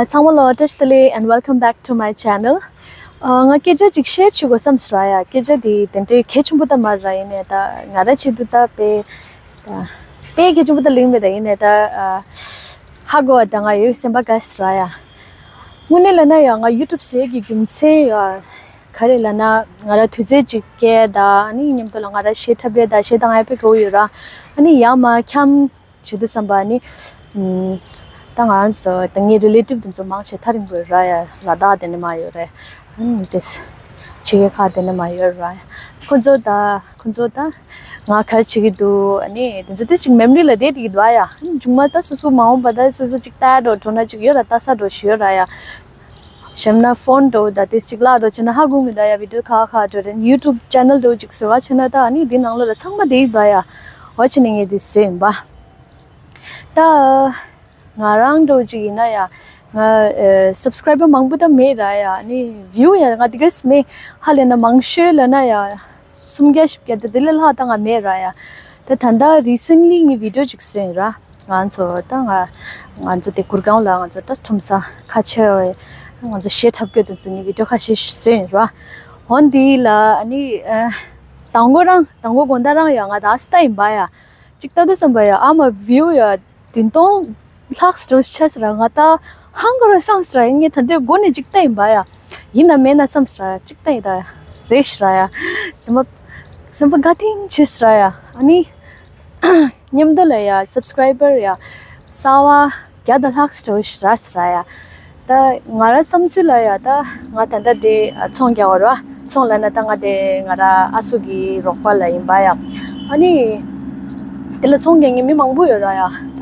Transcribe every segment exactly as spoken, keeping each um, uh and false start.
ཚང་མ་ལ་བཀྲ་ཤིས་བདེ་ལེགས། And welcome back to my channel. ཨ། ང་སྐད་ཆ་ཅིག་ཤེར་བྱེད་དགོས་བསམ་སོང་ར་ཡ། སྐད་ཆ་དེ་དེ་འདྲའི་གལ་ཆེན་པོ་ད་མ་རེད་ར། ཡིན་ནའི་ད་ང་རང་ཆེད་དུ་ད་དཔེ་ད་དཔེ་གལ་ཆེན་པོ་ད་ལིང་མེད་ད། ཡིན་ནའི་ད་ཨ་ཧ་གོ་བ་ད་ང་ཡོད་སེམས་པ་དགའ་སོང་ར་ཡ། དངོས་གནས་ལབ་ན་ཡ་ང་ཡུ་ཊུབ་བཟོས་ཀྱི་རྒྱུ་མཚན་ཡ་ག་རེ་ལབ་ན། ང་རང་དུས་ཚོད་ཅིག་སྐྱེལ་ད། ཨ་ནི་མཉམ་དུ་ལ་ང་རང་གཞས་འཁྲབ་ཡས་ད། གཞས་ད་ང་ཡ་དཔེ་དགའ་བོ་ཡོད་ར། ཨ་ནི་ཡ་མ་འཁྱམ་བྱེད་དུས་བསམ་པ་ནི། ཨམ། ད་ང་རང་ཚོ་ད་ངའི་རི་ལེ་ཊིབ་དེ་ཚོ་མང་ཆེ་ཐག་རིང་པོ་ཡོད་ར་ཡ། ལ་དྭགས་དེ་ནས་མར་ཡོད་རེད། ཨམ། དེ་ཕྱི་རྒྱལ་ཁག་དེ་ནས་མར་ཡོད་ར་ཡ། ཁོ་ཚོ་ད་ཁོ་ཚོ་ད་ང་ག་རེ་བྱེད་ཀྱི་འདུག་ཨ་ནི་དེ་ཚོ་དེ་ཅིག་མེ་མོ་རི་ལ་བསྡད་ཀྱི་འདུག་ཡ། མཇུག་མ་ད་སོ་སོ་མ་འོངས་པ་ད་སོ་སོ་ཅིག་ལྟ་འགྲོ་འགྲོ་ན་ཅིག་ཡོད་ར། ལྟ་ས་འགྲོ་ཞིག་ཡོད་ར་ཡ། གཞན་ན་ཕོན་འགྲོ་ད་དེ་ཅིག་བརླག་འགྲོ་བྱས་ན་ཧ་གོ་མི་འདུག་ཡ། བི་ཌིའོ་ཁ་ཁ་འགྲོ་རེད། ཡུ་ཊུབ་ཆེ་ནལ་འགྲོ་ཅིག་བཟོས་པ་བྱས་ན་ད་ཨ་ནི་དེ་ནང་ལོགས་ལ་ཚང་མ་བསྡད་ཀྱི་འདུག་ཡ། འོ་བྱས་ནས་ངས་དེ་བཟོས་ཡིན་པ། ད་ང་རང་འདྲ་བོ་ཅིག་ཡིན་ན་ཡ། ང་ཨ་སབ་སི་ཀ་རའི་བར་མང་པོ་ད་མེད་ར་ཡ། ཨ་ནི་བིའུ་ཡ་ང་དེ་གས་མེད། ཧ་ལས་ན་མང་ཤོས་ལབ་ན་ཡ་སུམ་བརྒྱ་བཞི་བརྒྱ་དེ་དེ་ལས་ལྷག་ད་ང་མེད་ར་ཡ། ད་ད་ལྟ་རི་སེན་ལི་ངས་བི་ཌིའོ་ཅིག་བཟོས་ཡིན་ར། ང་ཚོ་ད་ང་ང་ཚོ་དེ་གུར་ཁང་ལ་ང་ཚོ་ད་ཁྲོམ་ས་ཁ་ཆེ་བའི་ང་ཚོ་གཞས་འཁྲབ་སྐྱོད་དེ་ཚོ་ངས་བི་ཌིའོ་ཁ་ཤས་བཟོས་ཡིན་ར། འོན་ཏེ་ལ་ཨ་ནི་ཨ་དང་པོ་རང་དང་པོ་དགོང་དག་རང་ཡ་ང་ད་ཨ་སི་ད་ཡིན་པ་ཡ། ཅིག་ལྟ་དུས་བསམ་པ་ཡ་ཨ་མ་བིའུ་ཡ་བདུན་སྟོང་ལྷག་འགྲོ་ཆགས་སོང་ར། ང་ད་ཧང་གོ་ར་བསམ་སོང་ར། ངས་ད་ལྟའི་སྒོ་ནས་ཅིག་ལྟ་ཡིན་པ་ཡ། ཡིན་ན་མེད་ན་བསམ་སོང་ར། ཅིག་ལྟ་ཡིན་ར། རེད་ཤག་ར་ཡ། སེམས་པ་སེམས་པ་དགའ་ཐིང་ཆེ་སོང་ར་ཡ། ཨ་ནི་མཉམ་དུ་ལ་ཡ་སབ་སི་ཀ་རའི་བར་ཡ་གསར་པ་བརྒྱ་དང་ལྷག་འགྲོ་ཤག་ར་ཟེར་ར་ཡ། ད་ང་རང་བསམ་ཚུལ་ལ་ཡ་ད་ང་ད་ལྟ་དེ་ཚོང་རྒྱག་པ་ར། ཚོང་ལབ་ན་ད་ང་དེ་ང་རང་ཨ་སུ་གི་རོགས་པ་ལ་ཡིན་པ་ཡ། ཨ་ནི་དེ་ལ་ཚོང་རྒྱག་མཁན་མི་མང་པོ་ཡོད་ར་ཡ། ད་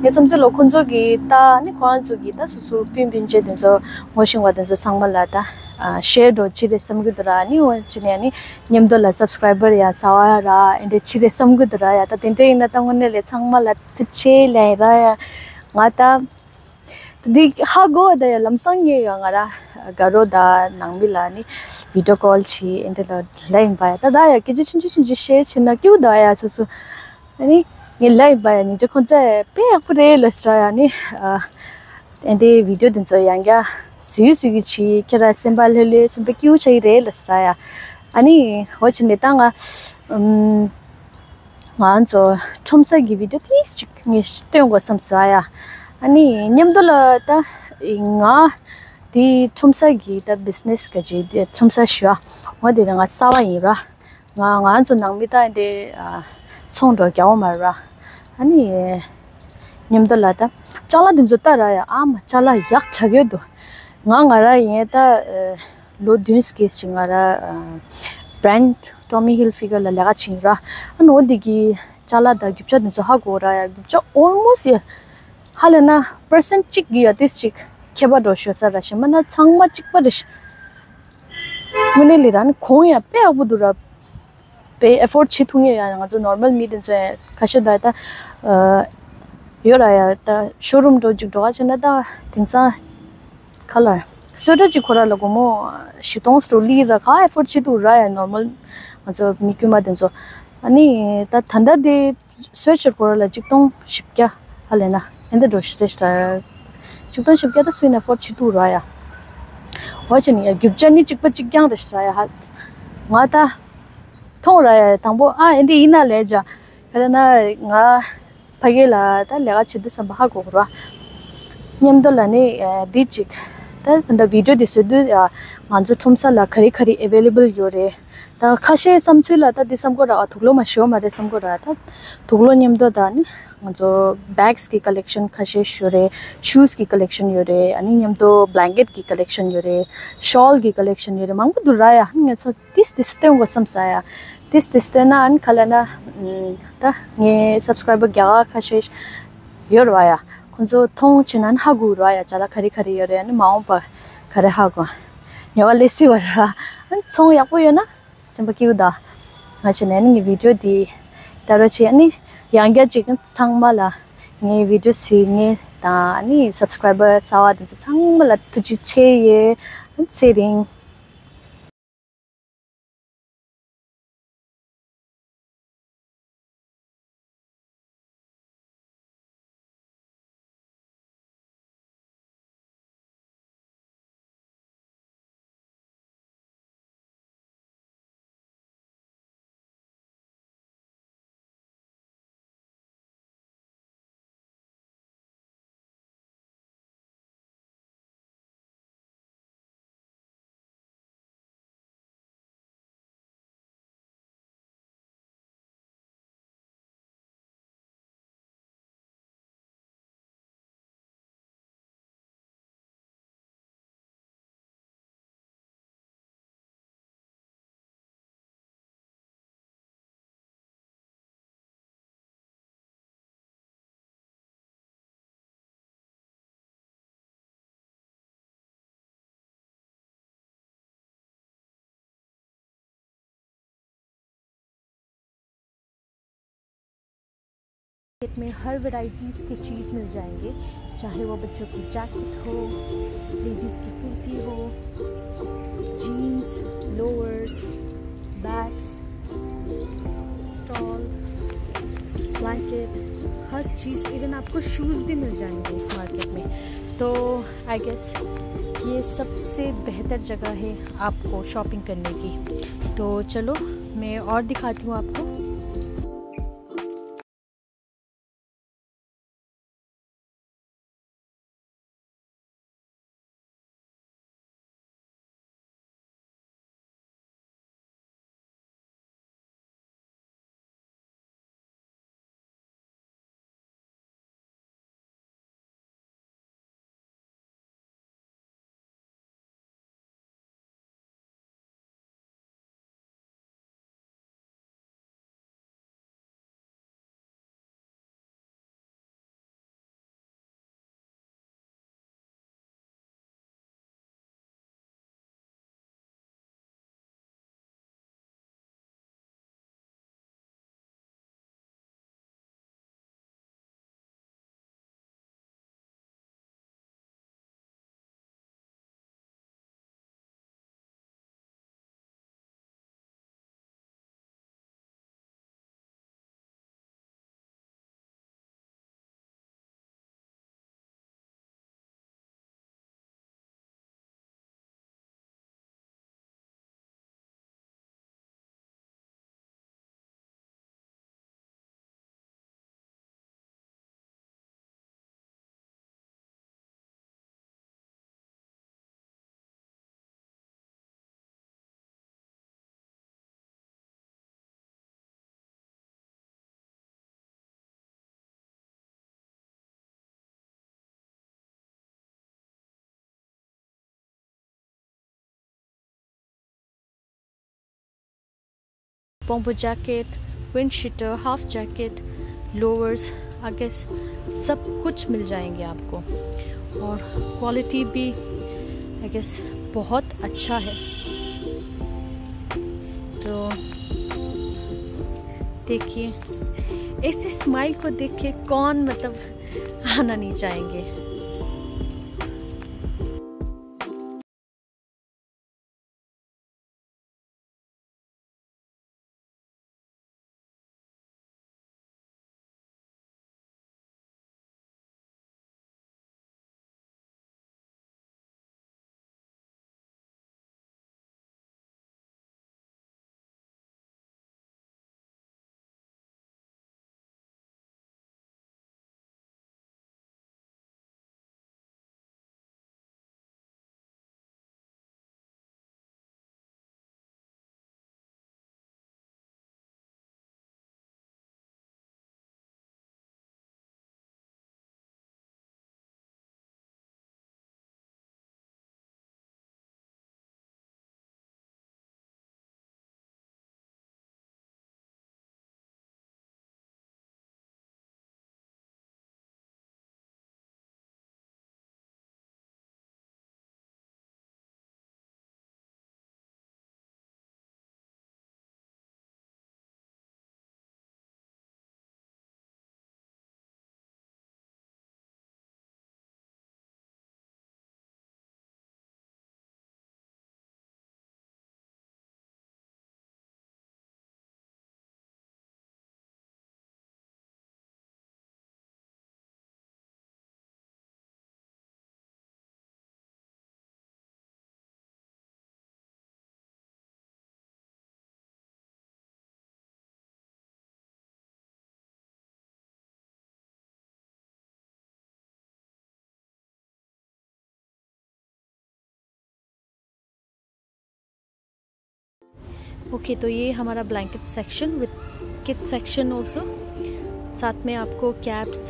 ངའི་བསམ་ཚུལ་ལ་ཁོང་ཚོ་གི་ད་ཨ་ནི་ཁོ་རང་ཚོ་གི་ད་སོ་སོ་སྤུན་སྤུན་མཆེད་དེ་ཚོ་ངོ་ཤེས་པ་དེ་ཚོ་ཚང་མ་ལ་ད་ཨ་ཤེར་འགྲོ་ཅི་རེད་བསམ་གི་འདུག་ར། ཨ་ནི་འོ་ཅི་ནས་ཨ་ནི་མཉམ་དུ་ལ་སབ་སི་ཀ་རའི་བར་ཡ་གསར་པ་ར་ཨེ་འདྲ་ཅི་རེད་བསམ་གི་འདུག་ར་ཡ། ད་དེ་འདྲ་ཡིན་ན་ད་དངོས་གནས་ལས་ཚང་མ་ལ་ཐུགས་རྗེ་ཆེ་ལབ་ཡིན་ར་ཡ། ང་ད་འདི་ཧ་གོ་བ་ད་ཡ་ལམ་སང་ངས་ཡ་ང་ར་དགའ་རོགས་ད་ནང་མི་ལ་ནི་བི་ཌིའོ་ཀོལ་བྱས་ཨེ་འདྲ་ལ་ལབ་ཡིན་པ་ཡ། ད་ད་ཡ་སྐད་ཆ་ཆུང་ཆུང་ཆུང་ཆུང་ཤེར་བྱས་ན་སྐྱིད་པོ་འདུག་ཡ་སོ་སོ། ཨ་ནི་ངས་ལབ་ཡིན་པ་ཡ། ཉིན་ཅིག་ཁོང་ཚོས་དཔེ་ཡག་པོ་རེད་ལབ་ཟེར་ཡ། ཨ་ནི་ཨ་ཨེ་འདྲའི་བི་ཌིའོ་དེ་ཚོ་ཡང་བསྐྱར་བཟོས་བཟོས་ཀྱི་བྱས། ཁྱེད་རང་སེམས་པ་ལྷོད་ལྷོད་སེམས་པ་སྐྱིད་པོ་ཆགས་ཀྱི་རེད་ལབ་ཟེར་ཡ། ཨ་ནི་འོ་བྱས་ནས་ད་ང་ཨམ། ང་ཚོ་ཁྲོམ་ས་གི་བི་ཌིའོ་ཏིས་ཅིག་ངས་སྟོན་དགོས་བསམ་སོང་ཡ། ཨ་ནི་མཉམ་དུ་ལ་ད་ང་དེ་ཁྲོམ་ས་གི་ད་བི་ཛི་ནེ་སི་ག་ཅིག་དེ་ཁྲོམ་ས་ཞུ་ཡ། འོ་དེ་ནས་ང་གསར་པ་ཡིན་ར། ང་ང་ཚོ་ནང་མི་ད་དེ་ཨ་ཚོང་འགྲོ་རྒྱག་པ་མ་ར། ཨ་ནི་མཉམ་དུ་ལ་ད་ཅ་ལག་དེ་ཚོ་ལྟ་ར་ཡ། ཨ་མ་ཅ་ལག་ཡག་དྲག་ཡོད་འདུག་ང་ང་ར་ཡིན་ད་ཨ། ལོ་བདུན་ཙམ་ཅིག་ང་ར་ཨ་བྷི་རེན་ཌི་Tommy Hilfiger ལ་ལས་ཀ་བྱེད་ཡིན་ར། ཨ་ནི་འོ་འདི་གི་ཅ་ལག་དང་རྒྱུ་ཆ་དེ་ཚོ་ཧ་གོ་ར་ཡ། རྒྱུ་ཆ་ཨོལ་མོ་སི་ཡ་ཧ་ལས་ན་པར་སེན་ཊི་གཅིག་གི་ཡ་ཏིས་ཅིག་ཁྱད་པར་འགྲོ་ཤོར་ས་ར། གཞན་མ་ན་ཚང་མ་གཅིག་པ་རེད། དངོས་གནས་ལས་ར་ནི་གོང་ཡ་དཔེ་ཡག་པོ་འདུག་ར། དཔེ་ཨེ་ཕོར་ཌི་བྱེད་ཐུབ་ངེས་ཡ། ང་ཚོ་ནོར་མལ་མི་དེ་ཚོ་ཡ་ཁ་ཤས་ད་ད་ཨ་ཡོད་ར་ཡ། ད་ཤོ་རུམ་འགྲོ་ཅིག་འགྲོ་ག་བྱས་ན་ད་དེང་སང་ཁ་ལར་སུ་ཝེ་ཊར་ཅིག་ཁོ་ར་ལ་སྒོར་མོ་བཞི་སྟོང་ཙམ་ལི་ར་ག་ཨེ་ཕོར་ཌི་བྱེད་ཐུབ་ར་ཡ། ནོར་མལ་ང་ཚོ་མི་དཀྱུས་མ་དེ་ཚོ། ཨ་ནི་ད་ད་ལྟ་དེ་སུ་ཝེ་ཊ་ཤར་ཊི་ཁོ་ར་ལ་གཅིག་སྟོང་བཞི་བརྒྱ་ཧ་ལས་ན་ཨེ་འདི་འགྲོ་ཤི་རེད་ཤི་ར། གཅིག་སྟོང་བཞི་བརྒྱ་ད་སུ་ཡིན་ན་ཨེ་ཕོར་ཌི་བྱེད་ཐུབ་ར་ཡ། འོ་བྱས་ནས་ཡ་རྒྱུ་ཆ་ནི་གཅིག་པ་གཅིག་རྐྱང་རེད་ཤི་ར་ཡ་ཧ། ང་ད་མཐོང་ར་ཡ། དང་པོ་ཨ་ཨེ་འདི་ཡིན་ན་ལས་བྱ་ག་ལ་ན་ང་ཕ་གི་ལ་ད་ལས་ཀ་བྱེད་དུས་བསམ་པ་ཧ་གོ་གོ་ར། མཉམ་དུ་ལ་ནི་ཨ་འདི་གཅིག་ད་ད་ལྟ་བི་ཌིའོ་འདི་བཟོ་དུས་ཡ་ང་ཚོ་ཁྲོམ་ས་ལ་ག་རེ་ག་རེ་ཨེ་ཝེ་ལེ་བལ་ཡོད་རེད། ད་ཁ་ཤས་བསམ་ཚུལ་ལ་ད་འདི་བསམ་གོ་ར། ཨ་དུག་ལོག་མ་ཞོ་མ་རེད་བསམ་གོ་ར། ད་དུག་ལོག་མཉམ་དུ་ད་ནི་ང་ཚོ་བེག་སི་གི་ཀ་ལེག་ཤན་ཁ་ཤས་ཞོ་རེད། ཤུ་སི་གི་ཀ་ལེག་ཤན་ཡོད་རེད། ཨ་ནི་མཉམ་དུ་བྷ་ལེང་ཀེཊ་གི་ཀ་ལེག་ཤན་ཡོད་རེད། ཤོལ་གི་ཀ་ལེག་ཤན་ཡོད་རེད། མང་པོ་འདུག་ར་ཡ། ཨ་ནི་ང་ཚོ་ཏིས་ཏིས་སྟོན་དགོས་བསམ་ས་ཡ། ཏིས་ཏིས་སྟོན་ན་ཨ་ནི་ག་ལ་ན་ཨམ་ད་ངའི་སབ་སི་ཀ་རའི་བར་རྒྱ་གར་ཁ་ཤས་ཡོད་ར་ཡ། ཁོང་ཚོ་མཐོང་བྱས་ན་ཨ་ནི་ཧ་གོ་ར་ཡ། ཅ་ལག་ག་རེ་ག་རེ་ཡོད་རེད། ཨ་ནི་མ་འོངས་པ་ག་རེ་ཧ་གོ། ཉེ་བ་ལས་སྲིད་བ་ར། ཨ་ནི་ཚོང་ཡག་པོ་ཡོད་ན། སེམས་པ་སྐྱིད་པོ་དང་། ང་བྱས་ནས་ནི་ངའི་བི་ཌིའོ་འདི་ལྟ་རོགས་བྱེད། ཨ་ནི་ཡང་བསྐྱར་ཅིག་ཚང་མ་ལ་ངའི་བི་ཌིའོ་གཟིགས་མཁན་དང་ཨ་ནི་སབ་སི་ཀ་རའི་བར་གསར་པ་དེ་ཚོ་ཚང་མ་ལ་ཐུགས་རྗེ་ཆེ་ཡོད། ཨ་ནི་ཚེ་རིང་། मार्केट में हर वैरायटीज़ की चीज़ मिल जाएंगे, चाहे वो बच्चों की जैकेट हो, लेडीज़ की कुर्ती हो, jeans, lowers, bags, stole, blanket, हर चीज़, इवन आपको शूज़ भी मिल जाएंगे इस मार्केट में। तो आई गेस ये सबसे बेहतर जगह है आपको शॉपिंग करने की। तो चलो, मैं और दिखाती हूँ आपको। Bomber jacket, wind cheater, half jacket, lowers, I guess सब कुछ मिल जाएंगे आपको। और क्वालिटी भी आई गेस बहुत अच्छा है। तो देखिए, ऐसे स्माइल को देख के कौन, मतलब, आना नहीं चाहेंगे। ओके, तो ये हमारा blanket section with kids section also. साथ में आपको कैप्स,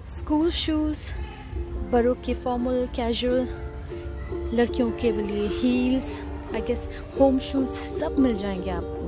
स्कूल शूज़, बड़ों के फॉर्मल, कैजुअल, लड़कियों के लिए heels, I guess home shoes, सब मिल जाएंगे आपको।